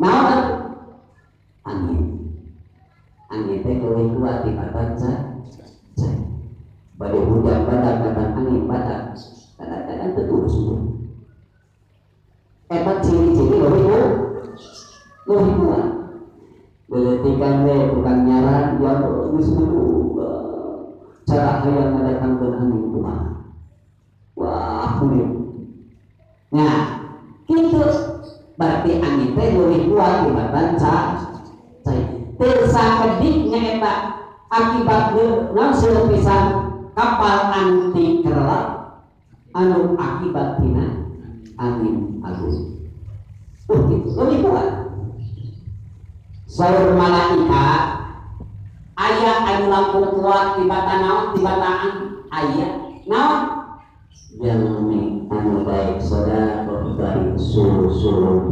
Naon angin? Angin teh leuwih kuat tibatan cai. Bade hujan badak datang angin badak. Kadang-kadang teu terus. Eta ciri-ciri leuwih kuat. Leletikan we tukang nyaran ya geus cara hayang ngadatangkeun angin kumaha. Wah, kulit. Nah, kitu berarti angin teh leuwih kuat tibatan cai. Teu sakedik nya eta akibat naon seueur pisan kapal anu tikerlap anu akibat tina angin agung. Gitu, leuwih kuat. Saur malaikat aya anu langkung kuat tibatan naon tibatan aya naon jalmi anu baik sedekah bari suluh-suluh.